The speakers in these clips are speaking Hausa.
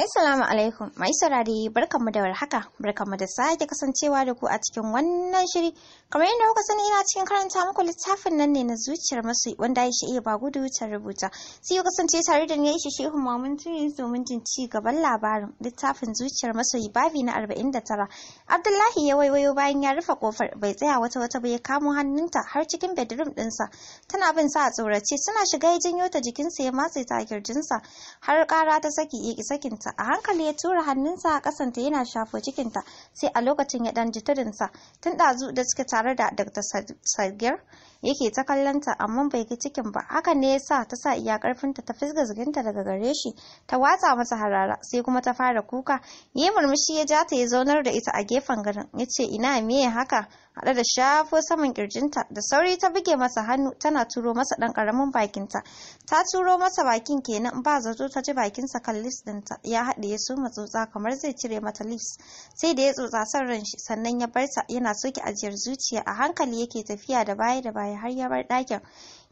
Assalamu alaikum, mai saurare, barkanmu da warhaka, barkanmu da sake kasancewa da ku a cikin wannan shiri. Kamar yadda kuka sani, ina cikin karanta muku littafin nan ne na Zuciyar Masoyi, wanda Aisha Iya Bagudu ta rubuta. Sai ku kasance tare da ni, Aisha Shehu Mamun Tuni, domin jin ci gaban labarin littafin Zuciyar Masoyi, babi na 49. Abdullahi ya waiwayo bayan ya rufe kofar, bai tsaya wata wata ba, ya kamo hannunta har cikin bedroom ɗinsa. Tana bin sa a tsorace, suna shiga ya janyo ta jikinsa, ya matse ta a kirjinsa har ƙara ta saki, ya ki sakinta. A hankali ya tura hannunsa a kasanta yana shafo cikinta, sai a lokacin ya dan ji tudunsa. Tun ɗazu da suke tare da Dr. Sagir yake ta kallonta, amma bai ga cikin ba. Hakan ne yasa ta sa iya karfinta ta fisga jikinta daga gare shi, ta watsa masa harara, sai kuma ta fara kuka. Yi murmushi, ya ja ta, ya zaunar da ita a gefen gadon, ya ce, "Ina meye haka?" Haɗe da shafo saman kirjinta. Da sauri ta buge masa hannu tana turo masa ɗan ƙaramin bakinta. Ta turo masa bakin kenan, ba zato ta ji bakinsa kan lips ɗinta, ya haɗe, ya soma tsotsa kamar zai cire mata lips. Sai da ya tsotsa son ran shi sannan ya bar ta, yana soke ajiyar zuciya. A hankali yake tafiya da baya da baya har ya bar ɗakin.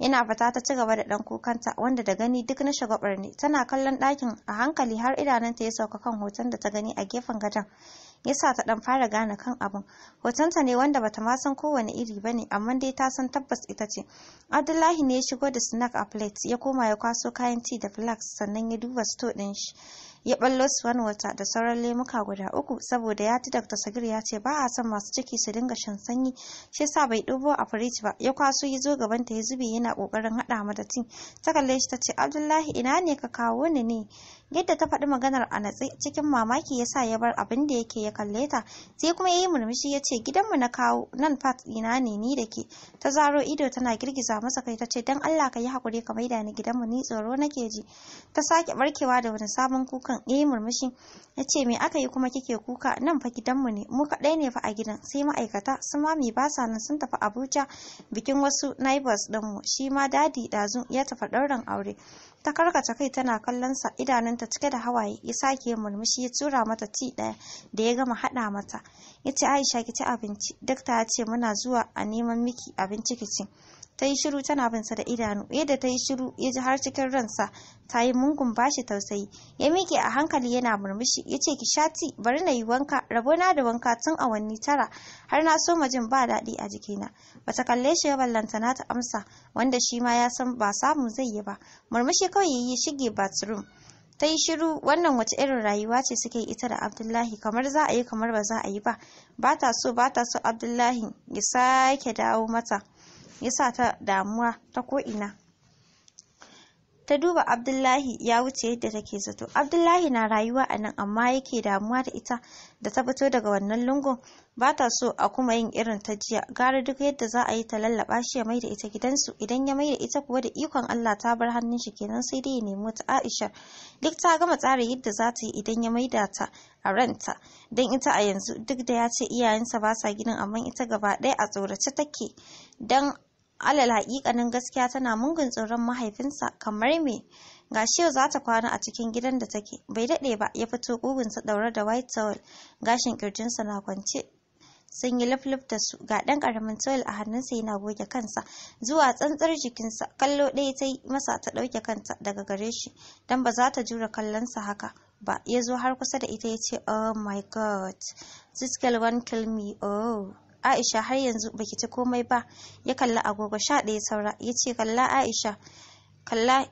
Yana fita ta ci gaba da ɗan kukanta, wanda da gani duk na shagwabar ne. Tana kallon ɗakin a hankali har idanunta ya sauka kan hoton da ta gani a gefen gadon, yasa ta dan fara gane kan abun. Hotonta ne, wanda bata ma san kowane iri bane, amma dai ta san tabbas ita ce. Abdullahi ne ya shigo da snack a plate, ya koma ya kwaso kayan tea da flask, sannan ya duba store din shi, ya ballo Swan Water da sauran lemuka guda uku, saboda ya ji Dr. Sagir ya ce ba a son masu ciki su dinga shan sanyi, shi yasa bai dubo a firij ba. Ya kwaso, ya zo gabanta ya zube, yana kokarin hada mata tea. Ta kalle shi ta ce, "Abdullahi, ina ne ka kawo ni ne?" Yadda ta faɗi maganar a natse cikin mamaki yasa ya bar abin da yake ya kalle ta, sai kuma ya yi murmushi ya ce, "Gidanmu na kawo nan, part ina ne ni da ke?" Ta zaro ido tana girgiza masa kai ta ce, "Dan Allah ka yi hakuri ka maida ni gidanmu, ni tsoro nake ji." Ta sake barkewa da wani sabon kukan. Ya yi murmushi ya ce, "Me aka yi kuma kike kuka? Nan fa gidanmu ne, mu kaɗai ne fa a gidan, sai ma'aikata. Su mami ba sa nan, sun tafi Abuja bikin wasu neighbors ɗinmu. Shi ma daddy ɗazu ya tafi ɗaurin aure." Ta karkace kai tana kallon sa, idanunta cike da hawaye. Ya sake murmushi, ya tura mata tea ɗaya da ya gama haɗa mata, ya ce, "Aisha, ki ci abinci. Dakta ya ce muna zuwa a neman miki abinci ki ci." Ta yi shiru tana bin sa da idanu. Yadda ta yi shiru ya ji har cikin ransa ta yi mungun bashi tausayi. Ya miƙe a hankali yana murmushi ya ce, "Ki sha tea, bari na yi wanka. Rabona da wanka tun awanni 9, har na soma jin ba daɗi a jikina." Bata kalle shi ba, ballantana ta amsa, wanda shi ma ya san ba samu zai yi ba. Murmushi kawai ya yi, shige bathroom. Ta yi shiru. Wannan wace irin rayuwa ce suke ita da Abdullahi? Kamar za a yi, kamar ba za a yi ba. Ba ta so, ba ta so Abdullahi ya sake dawo mata, ya sa ta damuwa ta ko'ina. Ta duba Abdullahi ya wuce yadda take zato. Abdullahi na rayuwa a nan, amma yake damuwa da ita da ta fito daga wannan lungun. Ba ta so a kuma yin irin ta jiya. Gara duk yadda za a yi ta lallaba shi ya maida ita gidansu. Idan ya maida ita kuwa, da ikon Allah ta bar hannun shi kenan, sai dai ya nemi ta Aisha. Duk ta gama tsara yadda za ta yi idan ya maida ta a ranta. Don ita a yanzu, duk da ya ce iyayensa ba sa gidan, amma ita gaba ɗaya a tsorace take. Don alal haƙiƙanin gaskiya, tana mungun tsoron mahaifinsa kamar me. Gashi yau za ta kwana a cikin gidan da take. Bai daɗe ba ya fito, ƙugunsa ɗaure da white towel, gashin ƙirjinsa na kwance sun yi luf da su, ga ɗan ƙaramin towel a hannunsa yana goge kansa zuwa tsantsar jikinsa. Kallo ɗaya ta yi masa ta ɗauke kanta daga gare shi, don ba za ta jure kallonsa haka ba. Ya zo har kusa da ita ya ce, "Oh my God, this girl wan kill me. Oh Aisha, har yanzu baki ci komai ba." Ya kalli agogo, 11 saura. Ya ce, "Kalla Aisha, kalla,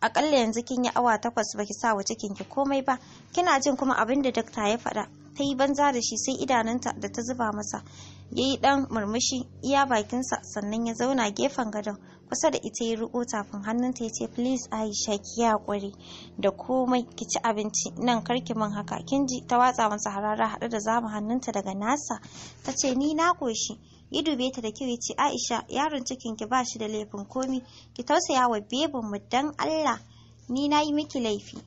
akalla yanzu kin yi awa 8 baki sa wa cikin ki komai ba. Kina jin kuma abin da dakta ya faɗa?" Ta yi banza da shi, sai idanunta da ta zuba masa. Ya yi ɗan murmushi iya bakinsa, sannan ya zauna gefen gadon kusa da ita, ya riƙo tafin hannunta ya ce, "Please Aisha, ki haƙuri da komai, ki ci abinci nan, karki min haka, kin ji?" Ta watsa masa harara haɗe da zama hannunta daga nasa, ta ce, "Ni na ƙoshi." Ya dube ta da kyau ya ce, "Aisha, yaron cikin ki ba shi da laifin komi. Ki tausaya wa bebin mu dan Allah. Ni na yi miki laifi,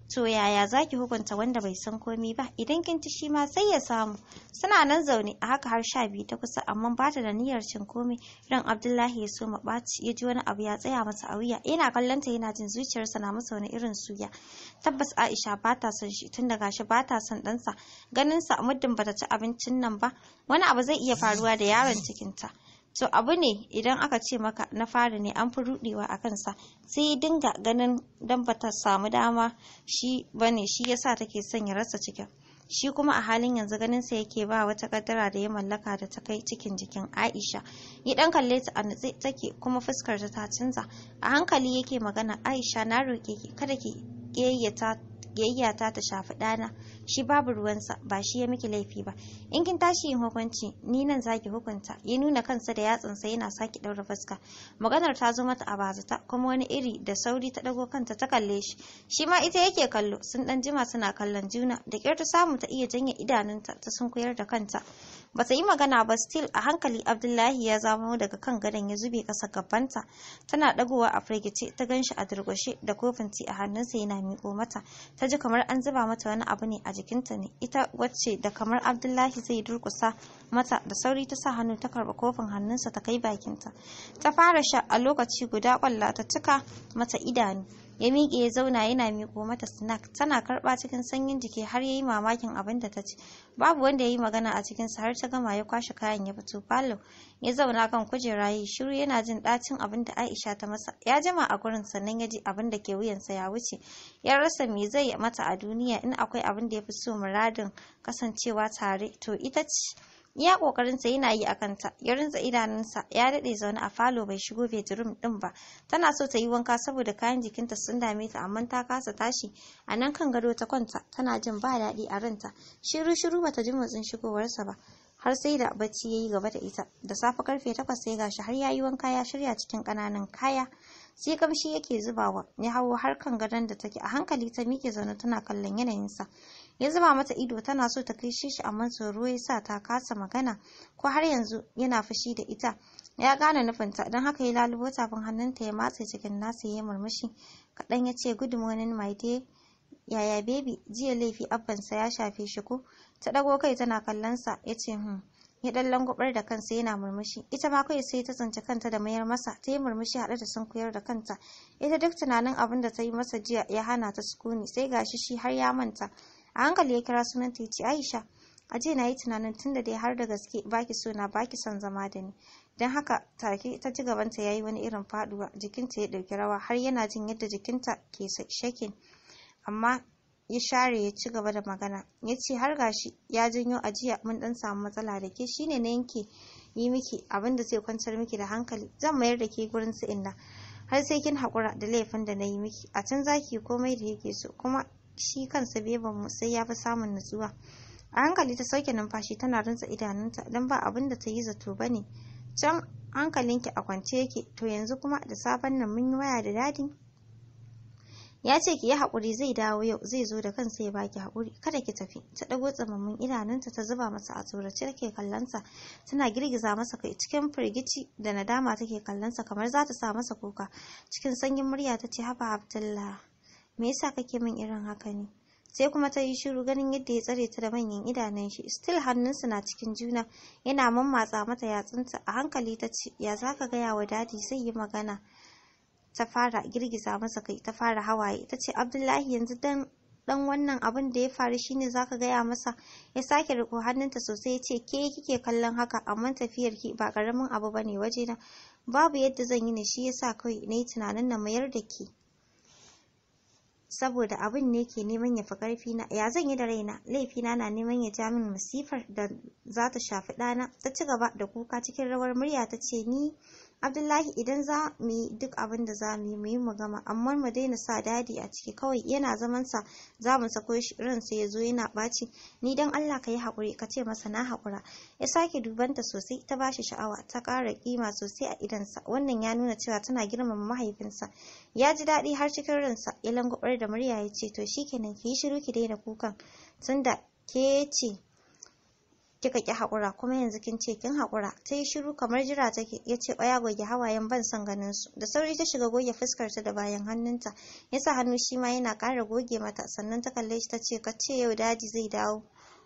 to yaya za ki hukunta wanda bai san komi ba? Idan kin ci, shi ma sai ya samu." Suna nan zaune a haka har 12 ta kusa, amma ba ta da niyyar cin komai. Ran Abdullahi ya soma ɓaci, ya ji wani abu ya tsaya masa a wuya. Yana kallon ta yana jin zuciyarsa na masa wani irin suya. Tabbas Aisha ba ta son shi, tun da gashi ba ta son ɗansa ganin sa. Muddin bata ci abincin nan ba, wani abu zai iya faruwa da yaron cikinta. To abu ne idan aka ce maka na fari ne, an fi rudewa a kansa. Sai ya dinga ganin dan bata samu dama shi bane, shi yasa take son ya rasa cikin. Shi kuma a halin yanzu ganin sa yake ba wata kaddara da ya mallaka da ta kai cikin jikin Aisha. Ya dan kalle ta, a nutse take kuma fuskar ta canza. A hankali yake magana, "Aisha, na roke ki, kada ki ƙiyayyata ta ta shafi ɗana. Shi babu ruwansa, ba shi ya miki laifi ba. In kin tashi yin hukunci, ni nan zaki hukunta." Ya nuna kansa da yatsansa yana sake ɗaura fuska. Maganar ta zo mata a bazata kuma wani iri. Da sauri ta ɗago kanta ta kalle shi. Shi ma ita yake kallo. Sun ɗan jima suna kallon juna. Da ƙyar ta samu ta iya janye idanunta ta sunkuyar da kanta. Bata yi magana ba still. A hankali Abdullahi ya zamo daga kan gadon ya zube ƙasa gabanta. Tana ɗagowa a firgice ta ganshi a durƙushe da kofin tea a hannunsa yana miƙo mata. Ta ji kamar an zuba mata wani abu ne a jikinta ne, ita wacce da kamar Abdullahi zai durƙusa mata. Da sauri ta sa hannu ta karɓi kofin hannunsa ta kai bakinta ta fara sha. A lokaci guda kwalla ta cika mata idanu. Ya miƙe ya zauna yana miƙo mata snack. Tana karɓa cikin sanyin jiki har yayi mamakin abin da ta ci. Babu wanda ya yi magana a cikinsa har ta gama. Ya kwashe kayan ya fito falo, ya zauna kan kujera, yi shiru yana jin ɗacin abin da Aisha ta masa. Ya jima a gurin sannan ya ji abin da ke wuyansa ya wuce. Ya rasa me zai mata a duniya. In akwai abin da ya fi so muradin kasancewa tare, to ita ce. Iya kokarinsa yana yi a kanta. Ya rinza idanunsa. Ya daɗe zaune a falo bai shigo bedroom ɗin ba. Tana so ta yi wanka saboda kayan jikinta sun dame ta, amma ta kasa tashi. A nan kan gado ta kwanta tana jin ba daɗi a ranta. Shiru shiru, bata ji motsin shigowarsa ba har sai da bacci ya yi gaba da ita. Da safe karfe 8 sai gashi har ya yi wanka ya shirya cikin ƙananan kaya, sai kamshi yake zubawa. Ya hawo har kan gadon da take. A hankali ta miƙe zaune tana kallon yanayinsa. Ya zuba mata ido. Tana so ta kai shi, amma tsoro ya sa ta kasa magana. Ko har yanzu yana fushi da ita? Ya gane nufinta, don haka ya lalubo tafin hannunta ya matse cikin nasa. Ya murmushi kaɗan ya ce, "Good morning, my dear. Yaya baby? Jiya laifi abbansa ya shafe shi ko?" Ta ɗago kai tana kallon sa. Ya ce, Ya ɗan langwabar da kansa yana murmushi. Ita ma kai sai ta tsinci kanta da mayar masa. Ta yi murmushi haɗe da sunkuyar da kanta. Ita duk tunanin abin da ta yi masa jiya ya hana ta sukuni, sai gashi shi har ya manta. A hankali ya kira sunanta ya ce, "Aisha, a jiya na yi tunanin tunda dai har da gaske baki so na, baki son zama da ni, don haka." Take ta ji gabanta ya yi wani irin faduwa, jikinta ya ɗauki rawa, har yana jin yadda jikinta ke shaking. Amma ya share ya ci gaba da magana ya ce, "Har gashi ya janyo a jiya mun dan samu matsala da ke, shine na yanke yi miki abin da zai kwantar miki da hankali. Zan mayar da ke gurin su Inna har sai kin haƙura da laifin da na yi miki. A can zaki komai da yake so, kuma shi kansa beban mu sai ya fi samun nutsuwa." A hankali ta sauke numfashi tana rintsa idanunta, don ba abin da ta yi zato ba ne. "Can hankalinki a kwance yake, to yanzu kuma da safen nan mun yi waya da Daddy, ya ce ki yi haƙuri, zai dawo yau, zai zo da kansa ya baki haƙuri, kada ki tafi." Ta ɗago tsamammun idanunta ta zuba masa. A tsorace take kallonsa tana girgiza masa kai. Cikin firgici da nadama take kallonsa kamar za ta sa masa kuka. Cikin sanyin murya ta ce, "Haba Abdullah, me yasa kake min irin haka ne?" Sai kuma ta yi shiru ganin yadda ya tsare ta da manyan idanun shi. Still hannunsu na cikin juna, yana mammatsa mata yatsunta. A hankali ta ce, "Ya zaka gaya wa Daddy zai yi magana?" Ta fara girgiza masa kai, ta fara hawaye, ta ce, "Abdullahi, yanzu dan dan wannan abin da ya faru shine zaka gaya masa?" Ya sake riko hannunta sosai ya ce, "Ke kike kallon haka, amma tafiyar ki ba karamin abu bane wajena. Babu yadda zan yi ne, shi yasa kawai nayi tunanin na mayar da ke, saboda abin ne ke neman ya fi ƙarfi na. Ya zan yi da raina? Laifina na neman ya ja min masifar da za ta shafi ɗana." Ta ci gaba da kuka cikin rawar murya ta ce, "Ni Abdullahi, idan za mu yi duk abin da za mu yi, mu yi mu gama, amma mu daina sa Daddy a ciki kawai. Yana zaman sa za mu sako shi ransa ya zo yana ɓaci. Ni dan Allah ka yi haƙuri, ka ce masa na haƙura." Ya sake dubanta sosai. Ta bashi sha'awa, ta ƙara ƙima sosai a idonsa. Wannan ya nuna cewa tana girmama mahaifinsa. Ya ji daɗi har cikin ransa. Ya langwabar da murya ya ce, "To shikenan, ki yi shiru ki daina kukan, tunda ke ce kika ki haƙura, kuma yanzu kin ce kin haƙura." Ta yi shiru kamar jira take. Ya ce, "Ƙwaya, goge hawayen, ban son ganin su." Da sauri ta shiga goge fuskar ta da bayan hannunta. Ya sa hannu shi ma yana ƙara goge mata. Sannan ta kalle shi ta ce, "Ka ce yau Daddy zai dawo,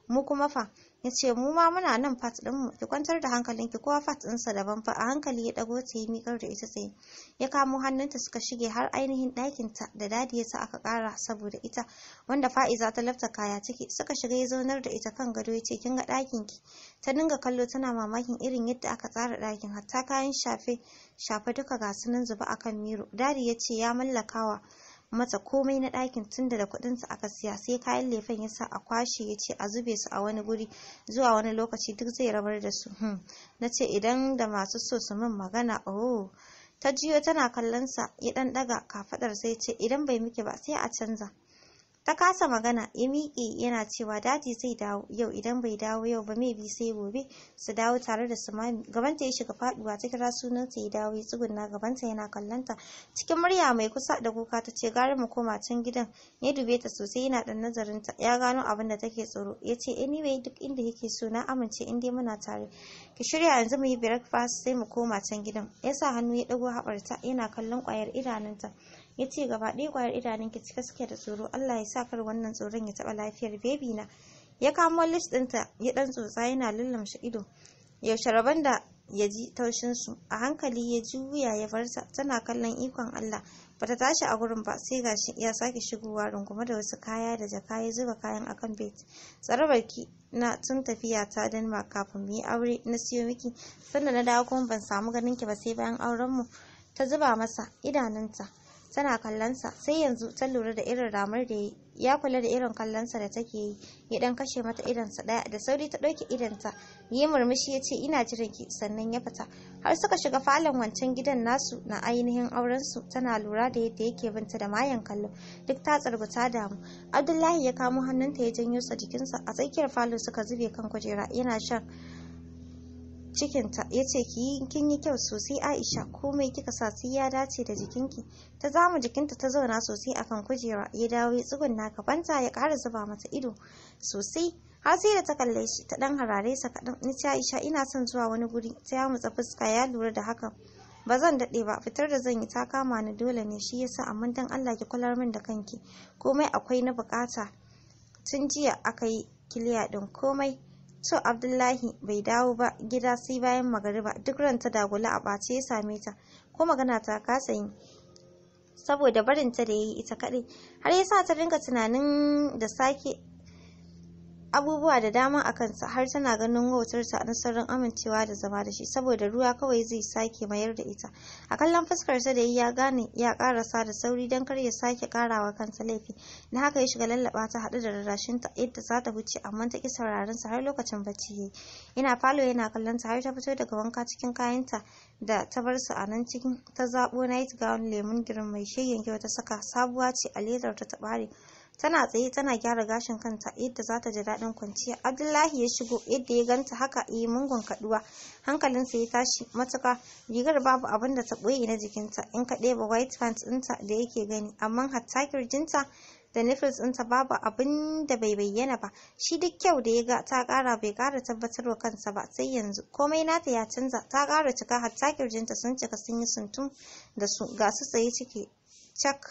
mu kuma fa?" Ya ce, "Mu ma muna nan part ɗinmu, ki kwantar da hankalinki, kowa part ɗinsa daban fa." A hankali ya ɗago ta, yi miƙar da ita tsaye, ya kamo hannunta suka shige har ainihin ɗakinta da Daddy ya sa aka ƙara saboda ita, wanda Fa'iza ta lafta kaya ciki. Suka shiga, ya zaunar da ita kan gado, ya ce, "Kin ga ɗakin ki." Ta dinga kallo tana mamakin irin yadda aka tsara ɗakin, hatta kayan shafe shafe duka ga su nan zuba akan mirror. Daddy ya ce ya mallakawa mata komai na ɗakin tunda da kuɗinsa aka siya, sai kayan lefen ya sa a kwashe, ya ce a zube su a wani guri zuwa wani lokaci, duk zai rabar da su. Na ce idan da masu so su min magana. Oh, ta jiyo tana kallon sa. Ya ɗan ɗaga kafaɗar sai ce, "Idan bai miki ba, sai a canza." Ta kasa magana. Ya miƙe yana cewa Daddy zai dawo yau, idan bai dawo yau ba, maybe sai gobe su dawo tare da su Mami. Gabanta ya shiga faduwa, ta kira sunansa, ya dawo ya tsugunna gabanta yana kallonta. Cikin murya mai kusa da kuka ta ce, "Gara mu koma can gidan." Ya dube ta sosai yana dan nazarinta, ya gano abin da take tsoro. Ya ce, "Anyway, duk inda yake so na amince in dai muna tare. Ki shirya yanzu mu yi breakfast, sai mu koma can gidan." Ya sa hannu ya dago haɓarta yana kallon kwayar idanunta. Ya ce, "Gaba ɗaya ƙwayar idanunki cike suke da tsoro. Allah ya sa kar wannan tsoron ya taɓa lafiyar baby na." Ya kamo lips ɗinta ya ɗan tsotsa yana lullamshe ido. Yaushe rabon da ya ji taushinsu? A hankali ya juya ya bar ta tana kallon ikon Allah. Bata tashi a gurin ba sai gashi ya sake shigowa rungume da wasu kaya da jaka, ya zuba kayan akan bed. "Tsarabarki na tun tafiya ta Denmark kafin mu yi aure na siyo miki, sannan na dawo kuma ban samu ganin ki ba sai bayan auren mu." Ta zuba masa idanunta tana kallonsa, sai yanzu ta lura da irin ramar da ya kula da irin kallonsa da take yi. Ya dan kashe mata idonsa daya, da sauri ta ɗauke idonta. Yi murmushi ya ce, "Ina jiran ki." Sannan ya fita. Har suka shiga falon wancan gidan nasu na ainihin auren su, tana lura da yadda yake binta da mayan kallo. Duk ta tsargu, ta damu. Abdullahi ya kamo hannunta ya janyo sa jikinsa. A tsakiyar falo suka zube kan kujera. Yana shan cikinta ya ce, "Kin yi kyau sosai, Aisha. Komai kika sa sai ya dace da jikinki." Ta zama jikinta ta zauna sosai akan kujera. Ya dawo ya tsugunna gabanta ya ƙara zuba mata ido sosai har sai da ta kalle shi, ta dan harare sa kaɗan. Ni ce, "Aisha, ina son zuwa wani guri." Ta yamutsa fuska, ya lura da hakan. "Ba zan daɗe ba, fitar da zan yi ta kama ni dole ne shi yasa, amma dan Allah ki kular min da kanki. Komai akwai na bukata, tun jiya aka yi clear din komai." To, Abdullahi bai dawo ba gida sai bayan magariba. Duk ranta dagula a ɓace ya same ta, ko magana ta kasa yi saboda barinta da yayi ita kaɗai, har yasa ta dinga tunanin da sake abubuwa da dama a kansa, har tana ganin wautarta na saurin amincewa da zama da shi, saboda ruwa kawai zai sake mayar da ita. A kallon fuskarsa da ya gane ya karasa da sauri don kar ya sake karawa kansa laifi. Na haka ya shiga lallaba ta haɗu da rarrashinta yadda za ta huce, amma ta ki sauraron sa har lokacin bacci yayi. Yana falo yana kallon ta har ta fito daga wanka cikin kayanta da ta bar su a nan cikin. Ta zaɓo night gown lemon green mai shegen kyau ta saka, sabuwa ce a ledar ta ɓare. Tana tsaye tana gyara gashin kanta yadda za ta ji daɗin kwanciya. Abdullahi ya shigo. Yadda ya ganta haka yi mungun kaduwa, hankalinsa ya tashi matuka. Rigar babu abin da ta ɓoye na jikinta in ka ɗeba white pants ɗinta da yake gani, amma hatta kirjinta da nipples ɗinta babu abin da bai bayyana ba. Shi duk kyau da ya ga ta ƙara bai ƙara tabbatarwa kansa ba sai yanzu. Komai nata ya canza, ta ƙara cika, hatta kirjinta sun cika, sun yi suntum da su, ga su tsaye ciki cak.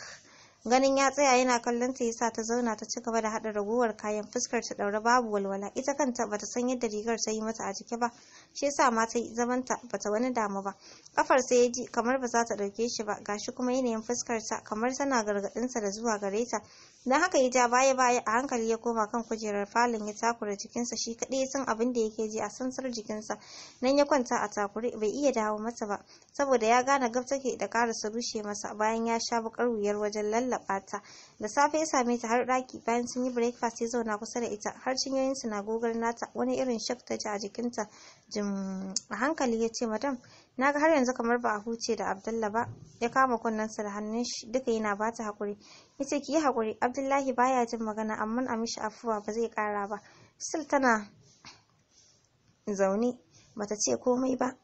Ganin ya tsaya yana kallon ta yasa ta zauna ta ci gaba da hada ragowar kayan, fuskar ta daure babu walwala. Ita kanta bata san yadda rigar ta yi mata a jiki ba, shi yasa ma ta yi zamanta bata wani damu ba. Kafar sai ya ji kamar ba za ta dauke shi ba, gashi kuma yanayin fuskar ta kamar tana gargadin sa da zuwa gare ta. Dan haka ya ja baya baya, a hankali ya koma kan kujerar falon ya takura jikinsa. Shi kaɗai ya san abin da yake ji a sansar jikinsa. Nan ya kwanta a takure, bai iya dawo mata ba saboda ya gane gab take da karasa rushe masa bayan ya sha bakar wuyar wajen lallaba ta. Da safe ya same ta har ɗaki. Bayan sun yi breakfast ya zauna kusa da ita, har cinyoyinsu na gogar nata. Wani irin shock ta ji a jikinta jim. A hankali ya ce, "Madam, na ga har yanzu kamar ba a huce da Abdullah ba." Ya kama kunnensa da hannun shi duka yana ba ta haƙuri. Ya ce, "Ki yi haƙuri, Abdullahi baya jin magana, amma a mishi afuwa, ba zai ƙara ba." Still tana zaune bata ce komai ba,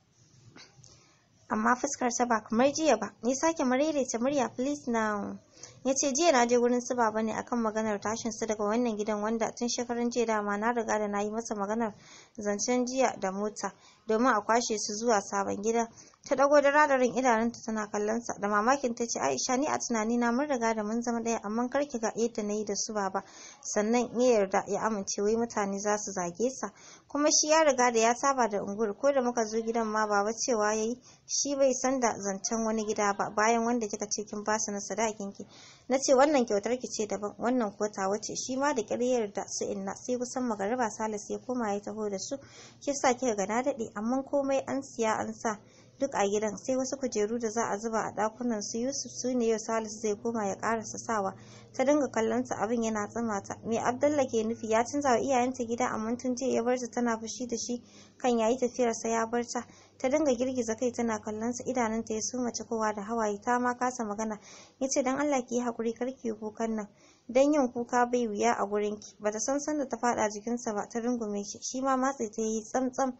amma fuskar ta ba kamar jiya ba. Ya sake maraice murya, "Please now." Ya ce, "Jiya na je gurin su Baba ne akan maganar tashin su daga wannan gidan, wanda tun shekaran jiya dama na riga da na yi masa maganar zancen jiya da mota domin a kwashe su zuwa sabon gida. Ta dago da radarin idanunta tana kallon sa da mamakin ta ce, "Aisha, ni a tunani na mun riga da mun zama ɗaya, amma kar ki ga yadda na yi da su baba sannan ya yarda ya amince, wai mutane za su zage sa. Kuma shi ya riga da ya saba da unguwar. Ko da muka zo gidan ma, baba cewa yayi shi bai san da zancen wani gida ba bayan wanda kika ce kin basu na sadakin ki. Na ce wannan kyautar ki ce daban, wannan ko tawa ce. Shi ma da ƙyar ya yarda. Su inna sai kusan magariba Salisu ya koma ya taho da su, shi sa kika ga na daɗe. Amma komai an siya an sa duk a gidan, sai wasu kujeru da za a zuba a ɗakunan su Yusuf, su ne yau Salisu zai koma ya karasa sawa." Ta dinga kallon sa, abin yana tsima ta. Me Abdullah ke nufi? Ya canza wa iyayenta gida, amma tun jiya ya bar ta tana fushi da shi kan yayi tafiyar sa ya bar ta. Ta dinga girgiza kai tana kallon sa, idanunta ya suma cikowa da hawaye, ta ma kasa magana. Yace, "Dan Allah ki yi hakuri, kar ki yi kukan nan, dan yin kuka bai wuya a gurin ki." Bata san sanda ta fada jikinsa ba, ta rungume shi, shi ma matse ta yi tsamtsam.